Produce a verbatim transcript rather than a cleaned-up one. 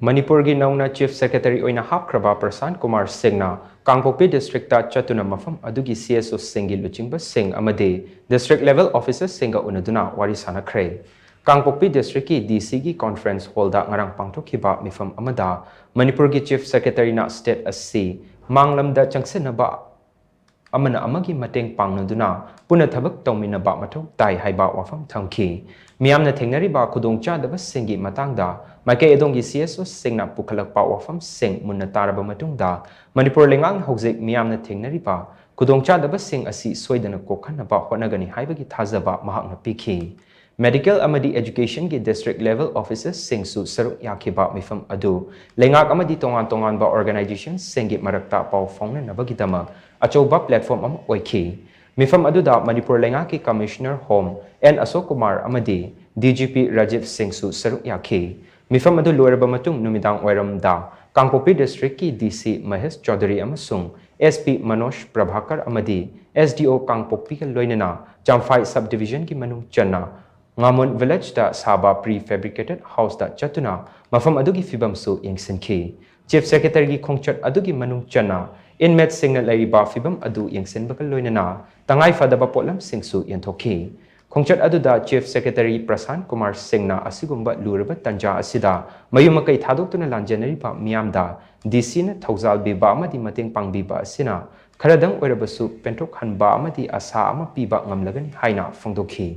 ꯃꯅꯤꯄꯨꯔꯒꯤ ꯅꯧꯅ Chief Secretary ꯑꯣꯏꯅ ꯍꯥꯞꯈ꯭ꯔꯕ ꯄ꯭ꯔꯁꯥꯟ ꯀꯨꯃꯥꯔ ꯁꯤꯡꯅ ꯀꯥꯡꯄꯣꯛꯄꯤ ꯗꯤꯁꯇ꯭ꯔꯤꯛꯇ ꯆꯠꯇꯨꯅ ꯃꯐꯝ ꯑꯗꯨꯒꯤ C S Oꯁꯤꯡꯒꯤ ꯂꯨꯆꯤꯡꯕꯁꯤꯡ ꯑꯃꯗꯤ district level officerꯁꯤꯡꯒ ꯎꯅꯗꯨꯅ ꯋꯥꯔꯤ ꯁꯥꯅꯈ꯭ꯔꯦ꯫ ꯀꯥꯡꯄꯣꯛꯄꯤ ꯗꯤꯁꯇ꯭ꯔꯤꯛꯀꯤ D Cꯒꯤ conference hallꯗ ꯉꯔꯥꯡ ꯄꯥꯡꯊꯣꯛꯈꯤꯕ ꯃꯤꯐꯝ ꯑꯃꯗ ꯃꯅꯤꯄꯨꯔꯒꯤ Chief Secretaryꯅ state ꯑꯁꯤ ꯃꯥꯡꯂꯝꯗ ꯆꯪꯁꯤꯟꯅꯕ ꯑꯃꯅ ꯑꯃꯒꯤ ꯃꯇꯦꯡ ꯄꯥꯡꯅꯗꯨꯅ ꯄꯨꯟꯅ ꯊꯕꯛ ꯇꯧꯃꯤꯟꯅꯕ ꯃꯊꯧ ꯇꯥꯏ ꯍꯥꯏꯕ ꯋꯥꯐꯝ ꯊꯝꯈꯤ꯫ ꯃꯤꯌꯥꯝꯅ ꯊꯦꯡꯅꯔꯤꯕ ꯈꯨꯗꯣꯡꯆꯥꯗꯕꯁꯤꯡꯒꯤ ꯃꯇꯥꯡꯗ ꯃꯥꯏꯀꯩ ꯑꯗꯣꯝꯒꯤ C S Oꯁꯤꯡꯅ ꯄꯨꯈꯠꯂꯛꯄ ꯋꯥꯐꯝꯁꯤꯡ ꯃꯨꯟꯅ ꯇꯥꯔꯕ ꯃꯇꯨꯡꯗ ꯃꯅꯤꯄꯨꯔ ꯂꯩꯉꯥꯛꯅ ꯍꯧꯖꯤꯛ ꯃꯤꯌꯥꯝꯅ ꯊꯦꯡꯅꯔꯤꯕ ꯈꯨꯗꯣꯡꯆꯥꯗꯕꯁꯤꯡ ꯑꯁꯤ ꯁꯣꯏꯗꯅ ꯀꯣꯛꯍꯟꯅꯕ ꯍꯣꯠꯅꯒꯅꯤ ꯍꯥꯏꯕꯒꯤ ꯊꯥꯖꯕ ꯃꯍꯥꯛꯅ ꯄꯤꯈꯤ꯫ Medical ꯑꯃꯗꯤ educationꯒꯤ district level officerꯁꯤꯡꯁꯨ ꯁꯔꯨꯛ ꯌꯥꯈꯤꯕ ꯃꯤꯐꯝ ꯑꯗꯨ ꯂꯩꯉꯥꯛ ꯑꯃꯗꯤ ꯇꯣꯉꯥꯟ ꯇꯣꯉꯥꯟꯕ organizationꯁꯤꯡꯒꯤ ꯃꯔꯛꯇ ꯄꯥꯎ ꯐꯥꯎꯅꯅꯕꯒꯤꯗꯃꯛ ꯑꯆꯧꯕ platform ꯑꯃ ꯑꯣꯏꯈꯤ꯫ ꯃꯤꯐꯝ ꯑꯗꯨꯗ ꯃꯅꯤꯄꯨꯔ ꯂꯩꯉꯥꯛꯀꯤ Commissioner Home N Ashok Kumar ꯑꯃꯗꯤ D G P Rajiv Singhꯁꯨ ꯁꯔꯨꯛ ꯌꯥꯈꯤ꯫ ꯃꯤꯐꯝ ꯑꯗꯨ ꯂꯣꯏꯔꯕ ꯃꯇꯨꯡ ꯅꯨꯃꯤꯗꯥꯡ ꯋꯥꯏꯔꯝꯗ ꯀꯥꯡꯄꯣꯛꯄꯤ districtꯀꯤ D C Mahesh Chaudhary ꯑꯃꯁꯨꯡ S P Manoj Prabhakar ꯑꯃꯗꯤ S D O ꯀꯥꯡꯄꯣꯛꯄꯤꯒ ꯂꯣꯏꯅꯅ ꯆꯝꯐꯥꯏ subdivisionꯒꯤ ꯃꯅꯨꯡ ꯆꯟꯅ ꯉꯥꯃꯣꯟ villageꯇ ꯁꯥꯕ prefabricated houseꯇ ꯆꯠꯇꯨꯅ ꯃꯐꯝ ꯑꯗꯨꯒꯤ ꯐꯤꯕꯝꯁꯨ ꯌꯦꯡꯁꯤꯟꯈꯤ꯫ Chief Secretaryꯒꯤ ꯈꯣꯡꯆꯠ ꯑꯗꯨꯒꯤ ꯃꯅꯨꯡ ꯆꯟꯅ inmateꯁꯤꯡꯅ ꯂꯩꯔꯤꯕ ꯐꯤꯕꯝ ꯑꯗꯨ ꯌꯦꯡꯁꯤꯟꯕꯒ ꯂꯣꯏꯅꯅ ꯇꯉꯥꯏ ꯐꯗꯕ ꯄꯣꯠꯂꯝꯁꯤꯡꯁꯨ ꯌꯦꯟꯊꯣꯛꯈꯤ꯫ ꯈꯣꯡꯆꯠ ꯑꯗꯨꯗ Chief Secretary ꯄ꯭ꯔꯁꯥꯟ ꯀꯨꯃꯥꯔ ꯁꯤꯡꯅ ꯑꯁꯤꯒꯨꯝꯕ ꯂꯨꯔꯕ ꯇꯟꯖꯥ ꯑꯁꯤꯗ ꯃꯌꯨꯝ ꯃꯀꯩ ꯊꯥꯗꯣꯛꯇꯨꯅ ꯂꯥꯟꯖꯦꯟꯅꯔꯤꯕ ꯃꯤꯌꯥꯝꯗ D Cꯅ ꯊꯧꯖꯥꯜ ꯄꯤꯕ ꯑꯃꯗꯤ ꯃꯇꯦꯡ ꯄꯥꯡꯕꯤꯕ ꯑꯁꯤꯅ ꯈꯔꯗꯪ ꯑꯣꯏꯔꯕꯁꯨ ꯄꯦꯟꯊꯣꯛꯍꯟꯕ ꯑꯃꯗꯤ ꯑꯁꯥ ꯑꯃ ꯄꯤꯕ ꯉꯝꯂꯒꯅꯤ ꯍꯥꯏꯅ ꯐꯣꯡꯗꯣꯛꯈꯤ꯫